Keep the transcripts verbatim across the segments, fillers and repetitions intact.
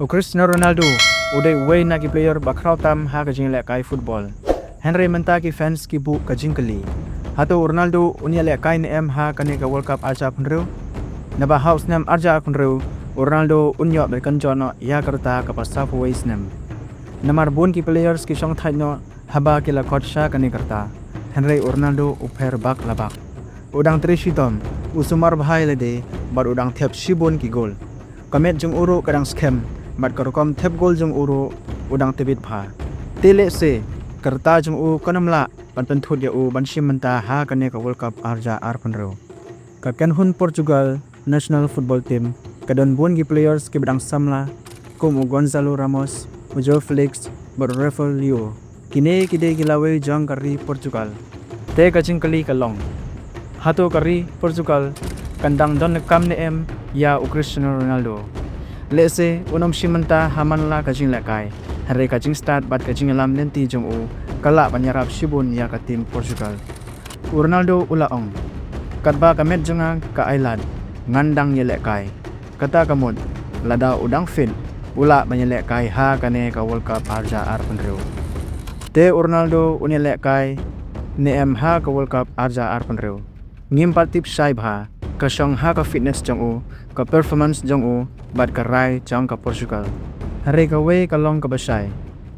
U Cristiano Ronaldo u dei uwei na ki player ba khraw tam ha ka jinglehkai football. Hynrei mynta ki fans ki buh ka jingkylli, hato u Ronaldo un ïalehkai ne em ha kane ka World Cup arhajar arphew hynriew? Naba ha u snem arhajar arphew hynriew u Ronaldo un ïoh ban kynjoh noh ïa ka rta kaba sawphew wei snem. Namar bun ki players ki shongthait noh haba ki la khot sha kane ka rta, hynrei u Ronaldo u pher bak la bak. U dang trei shitom, u sumar bha ïa lade bad u dang thep shibun ki goal. Ka met jong u ruh ka dang skhem bad ka rukom thep goal jong u ruh u dang tbit bha. Te lehse ka rta jong u kan ym lah ban pynthut ïa u ban shim bynta ha kane ka World Cup arhajar arphew hynriew. Ka kynhun Portugal national football team ka don bun ki players kiba dang samla, kum u Gonzalo Ramos, u Joao Felix bad u Rafael Leao. Kine ki dei ki lawei jong ka ri Portugal. Te ka jingkylli ka long, hato ka ri Portugal kan dang don kam ne em ïa u Cristiano Ronaldo? Lehse un ym shim bynta ha man la ka jinglehkai, hynrei ka jingstad bad ka jingïalam lynti jong u ka lah ban ïarap shibun ïa ka team Portugal. U Ronaldo u la ong, katba ka met jong nga ka ailad, ngan dang ïalehkai. Kata ka mut, lada u dang fit, u lah ban ïalehkai ha kane ka World Cup arhajar arphew hynriew. Te u Ronaldo un ïalehkai ne em ha ka World Cup arhajar arphew hynriew? Ngim pat tip shai bha, ka shong ha ka fitness jong u, ka performance jong u bad ka rai jong ka Portugal. Hynrei kawei ka long kaba shai,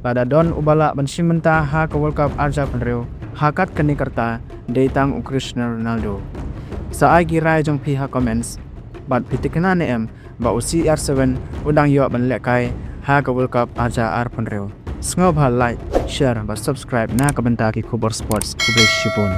lada don uba lah ban shim bynta ha ka World Cup arhajar arphew hynriew ha kat kane ka rta, dei tang u Cristiano Ronaldo. Sa ai ki rai jong phi ha comments, bad phi thikna ne em ba u C R seven u dang ïoh ban lehkai ha ka World Cup arhajar arphew hynriew? Sngewbha like, share bad subscribe na ka bynta ki khubor sports. Khublei shibun.